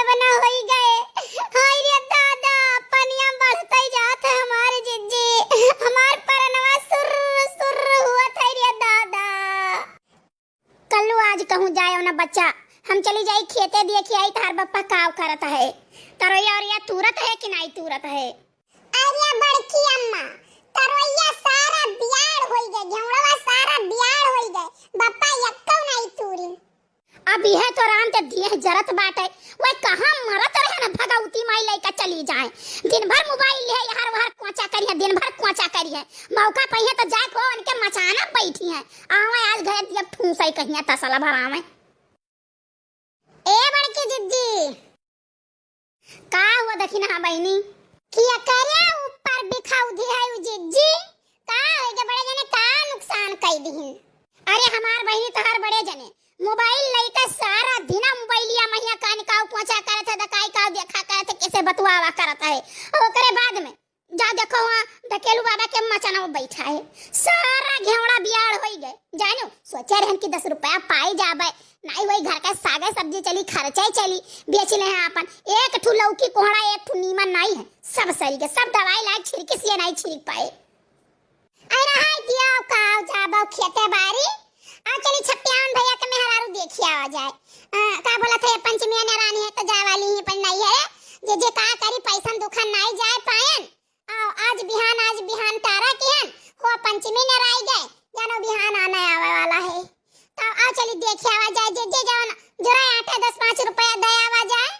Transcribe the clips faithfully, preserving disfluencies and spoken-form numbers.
बना होई गए। हाय रे दादा, पनिया बढ़ते जात है हमार जिज्जी, हमार परनवा सुर्र सुर्र हुअत है रे दादा। कल्लू आज कहूँ जाए ना बच्चा, हम चली जाई खेते देखी आई तहार बप्पा काव करत है, तरोया और या तूरत है कि नाई तूरत है। अरे बड़की अम्मा, तरोइया सारा बियाड़ होई गए, घेवड़वा सारा बियाड़ होई गए, बप्पा यक्कौ नाई तूरी। अब यह तो राम ते दिए जरत बाटे, वह कहाँ मरत रहे ना भगवती माई लइका चली जाए। दिन भर मोबाइल लिहे, यहाँ वहाँ कोचा करिहे, दिन भर कोचा करिहे। मौका पइहे तो जाए को उनके मचाना बैठी है। आवे आज घर दिया ठूसई कहिया तसला भरावे। ए बड़की जिज्जी, का हुआ दखिनहा बहिनी? कि एकरे ऊपर बिखाऊ दिहाई उ जिज्जी, का होइगे बड़े जने का नुकसान कई दिहिन? अरे हमार बहिनी तोहार बड़े जने मोबाइल लइके सारा दिना मोबाइलिया महिया कान काऊ कोचा करत है, दकाई काऊ देखा करत है, कैसे बतुआवा करत है। और ओकरे बाद में जा देखो वहाँ ढकेलू बाबा के मचाना में बैठा है, सारा घेवड़ा बियाड़ होई गए। जानो सोचे रहन कि दस रुपया पाई जाबे, नाई वही घर का सागे सब्जी चली, खर्चा चली, बेच ले हैं अपन। एक ठू लौकी कोहड़ा, एक ठू नीमन नाई है, सब सरी के, सब दवाई लायक छिड़के सिए नाई छिड़क पाए। अरे हाय दियो काव जाबो खेते बारी, आ चली छपियान भैया के मेहरारू देखी आवा जाए। आ, का बोलत है पंचमी ने रानी है तो जाए वाली ही पर नहीं है, जे जे का करी पैसन दुखन नाई जाए पायन। आओ, आज बिहान, आज बिहान तारा किहन, हो पंचमी ने राई गए, जानो बिहान आने आवे वाला है। तो आओ चली देखे आवा जाए, जे, जे जाओ ना, जोरा आटा दस पाँच रुपया दे आवा जाए।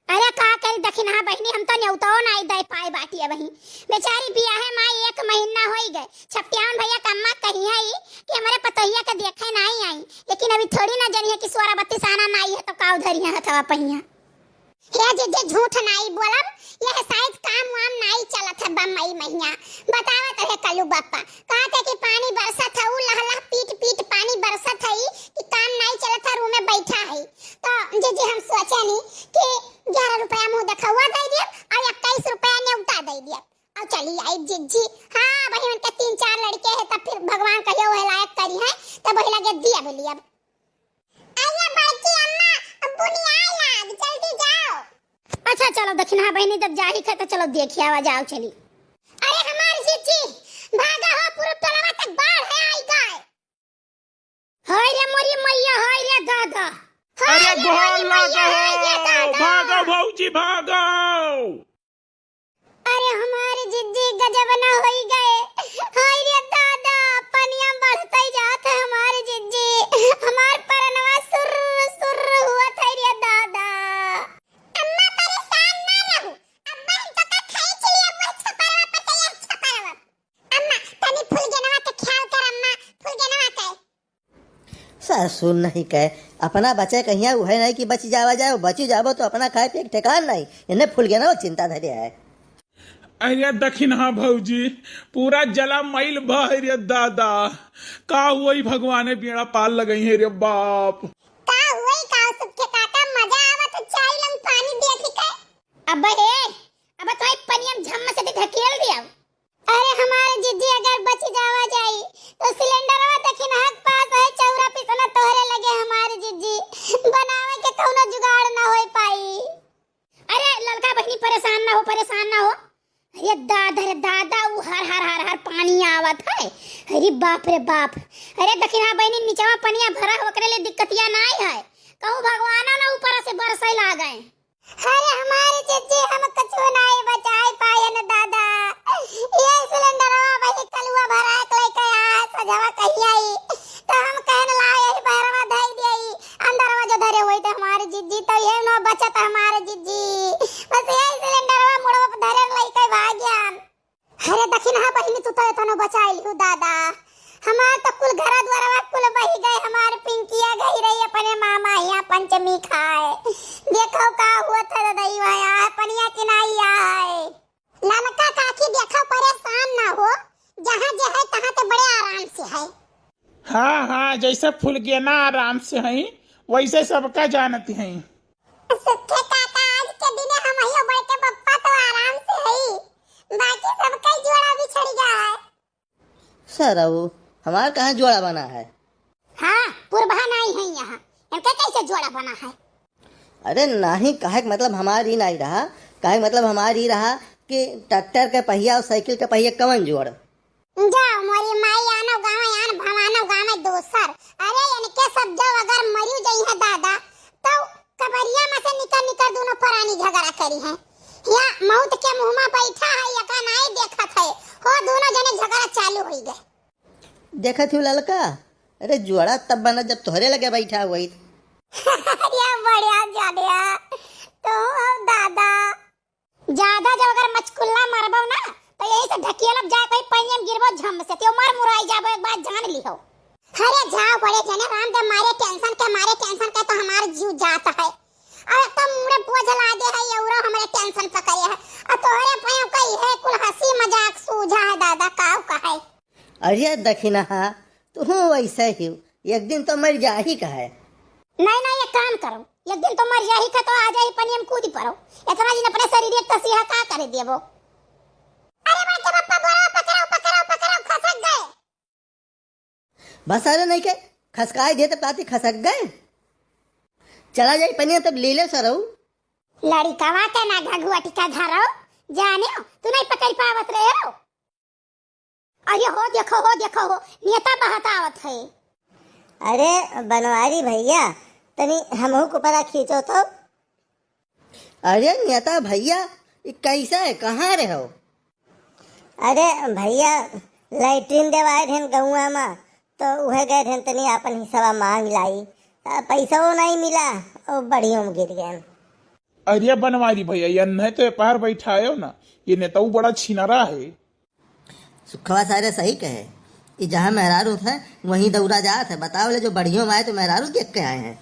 अरे का करी दखिनहा बहिनी, हम तो न्योताओ नाई दे पाए बाटी अबही। बेचारी बियाहे माई एक महीना होई गए। छपटियावन भैया के अम्मा कही है कि हमरे पतोहिया के देखे नाई आई, लेकिन अभी थोड़ी ना जनी है कि सोरा बत्तीस आना नाई है तो काव धरी है हथवा पहिया। हे जिज्जी, झूठ नाई बोलब, यह शायद काम वाम नाई चलत है बम्बई महिया। बतावत रहे कल्लू बप्पा, कहते कि पानी बरसत है, ऊ लहलह पीट पीट पानी बरसत है कि काम नाई चलत है, रूम में बैठा है। तो जिज्जी हम सोचे नी कि ग्यारह रुपया मुँह देखौआ दे दियब और इक्कीस रुपया नेवता दे दियब। और चली आई जिज्जी। हाँ, वही उनके तीन चार लड़के हैं, तब फिर भगवान कहियो वह लायक करी है, तब वही लगे दियब लियब। अरे बड़की अम्मा, अब बुनियाए लाग, जल्दी जाओ। अच्छा चलो दखिनहा बहिनी, जब जाही खे तो चलो देखी आवा जाओ चली। अरे हमार जिज्जी, भागा हो, पूरा टोलवा तक बाढ़ है आई गए। हाय रे मोरी मैया, हाय रे दादा। हाय अरे रे गोहार मोरी मैया, लागो, हाय रे दादा। भागो भौजी भागो। अरे हमार जिज्जी गजब न होई गए। हाय रे दादा, पनिया बढ़ते जात है हमार जिज्जी। हमार परनवा सुर्र सुर्र हुअत है रे दादा। अम्मा परेशान ना रहू, अब्बा हम तो का खाई चली अब वह छपरवा पर तैयार छपरवा। अम्मा तनी फुलगेनवा के ख्याल कर अम्मा, फुलगेनवा के। ससुर नहीं कहे, अपना बचे कहिया उहे नहीं कि बची जावा जाए, बची जाबो तो अपना खाए पिए के ठेकान नहीं, इन्हें फुलगेनवा चिंता धरे है। अरे दखिनहा भौजी, पूरा जला मइल बा है रे दादा। का हुई भगवाने बेड़ा पार लगई है रे बाप। का हुई का सुखे काका, मजा आवत चाई लंग पानी देखी के। अब हे, अब तो पनियम झम्म से ढकेल दिया। अरे हमार जिज्जी अगर बची जावा जाई तो सिलेंडरवा दखिनहा के पास है, चौरा पिसना तोहरे लगे हमार जिज्जी, बनावे के कौनो जुगाड़ ना होई पाई। अरे ललका बहिनी परेशान ना हो, परेशान ना हो। अरे दादा रे दादा, ऊ हर हर हर हर पानी आवत है। अरे बाप रे बाप। अरे दखिनहा बहिनी निचवा पनिया भरा है, ओकरे लिए दिक्कतिया नाई है। कहूँ भगवाना ना ऊपर से बरसै लागै। अरे हमार जिज्जी, हम कुछ नाई बचाई पायन दादा। ये सिलेंडरवा वही कलुआ भरा के लेके आया है, सजवा कही आई। तो हम कहन ला यही बहरवा धई दिया, अंदरवा जो धरे होई तो हमार जिज्जी, तो ये न बचत हमार जिज्जी। बस यही सिलेंडरवा मुड़वा पे धरे लेके भाग गया। अरे दखिनहा बहिनी, तू तो एतनो बचाई लिहू दादा। हमार तो कुल घरा द्वारवा कुल बही गए, हमार पिंकिया गई रही अपने मामा हियाँ पंचमी खाए। देखो का हुआ था दादा, ई वहाँ आए पनिया किनाई आए। ललका काकी देखो परेशान ना हो, जहाँ जे है तहाँ ते बड़े आराम से है। हाँ हाँ, जैसे फुलगेना आराम से है वैसे सबका जानत है। सुखे काका, आज के दिने हमहियो बड़के पप्पा तो आराम से हई, बाकी सबका जोड़ा बिछड़ गया है। सरऊ, हमार कहाँ जोड़ा बना है? हाँ, पुरबहा नाई है यहाँ, इनका कैसे जोड़ा बना है? अरे नाही, कहे के मतलब हमार ई नाही रहा, कहे के मतलब हमार ई रहा कि ट्रैक्टर के पहिया और साइकिल के पहिया कवन जोड़? जाओ मोरी माई, आनो गाँव आन भवानो गाँव दोसर। अरे इनके सब जो अगर मरियो जइहैं दादा, तो कबरिया में से निकर निकर दोनों परानी झगड़ा करिहैं। या मौत के मुँह में बैठा है, यका नाही देखत है, हो दोनों जने झगड़ा चालू होई गए। देखत हूँ ललका, अरे जोड़ा तब बना जब तोहरे लगे बैठा हुई। अरे बढ़िया जानिया, तो हो दादा। ज्यादा जब अगर मचकुल्ला मरबो ना, तो यही से ढकेलब जाए कोई पनिया में गिरबो झम से, तो मर मुराई जाबो, एक बात जान लिहो। अरे जाओ बड़े जने, रामदेव मारे टेंशन के, मारे टेंशन के तो हमार जीव जात है। अब एक तो मुड़े बोझ लादे है, ये उरो हमरे टेंशन पकड़े है। आ तोहरे पाँव का इहे कुल हँसी मजाक सूझा है दादा, काऊ कहे। अरे दखिनहा, तू वैसे ही एक दिन तो मर जाही कहे। नहीं, नहीं, एक काम करो, एक दिन तो मर जाही का तो आ जाही पनिया में कूदी पड़ो। इतना दिन अपने शरीर एक तसीहा का करे देबो। अरे बड़के पप्पा बोलो, पकड़ो, पकड़ो, पकड़ो, खसक गए। बस अरे नहीं के, खसकाए दे तब ताती खसक गए। चला जाई पनिया तब ले ले सरऊ। लड़िकवा के ना घघुआ टिका धरो, जाने तू नहीं पकड़ पावत रहे हो। अरे हो देखो, हो देखो, हो नेता बहत आवत है। अरे बनवारी भैया, तनी हमहू के ऊपरा खींचो तो। अरे नेता भैया, ई कैसा है, कहाँ रहे हो? अरे भैया, लैट्रिन देवाए रहन गौआ में, तो उहे गए रहन तनी आपन हिस्सा मांग लाई। आ, पैसा वो नहीं मिला, वो बढ़ियों में गिर गए। अरे बनवारी भैया, ये नहीं तो ये पार बैठायो ना, ये नेताऊ बड़ा छिनरा है। सुखवा सारे सही कहे, ई जहाँ मेहरारू है, वहीं दौड़ा जात है। बताओ ले, जो बढ़ियों में आए तो मेहरारू देख के आए हैं।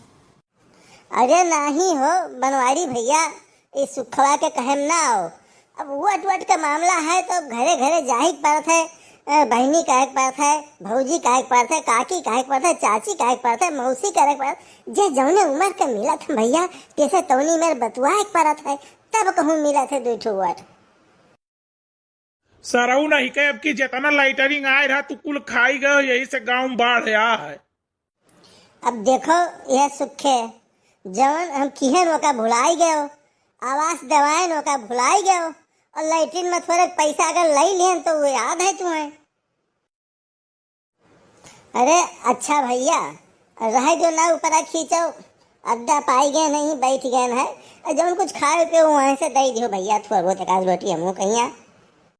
अरे नाही हो बनवारी भैया, ई सुखवा के कहे में ना आओ। अब वोट वोट के मामला है तो अब घरे घरे जाही के पड़त है, अ, बहिनी कहे के पड़त है, भौजी कहे के पड़त है, काकी कहे के पड़त है, चाची कहे के पड़त है, मौसी कहे के पड़त है। जे जौने उम्र के मिलत है भैया, तेसे तौनी मेर बतुआए के पड़त है, तब कहूँ मिलत है दुई ठो वोट। सरऊ नहीं के अब की जितना लैटरिन आए रहा, तू कुल खाई गयो, यही से गाँव में बाढ़ आ है। अब देखो, यह सुखे, जवन हम किहन ओका भुलाई गयो, आवास देवायन ओका भुलाई गयो, और लैट्रिन में थोड़े पैसा अगर लई लिहन तो वो याद है तुम्हें। अरे अच्छा भैया, रहे जो ना ऊपरा खींचो, अड्डा पाई गए नहीं, बैठ गए हैं, और जौन कुछ खाए पियो वहीं से दे दियो भैया, थोड़ा बहुत एक आध रोटी हमहू कहिया।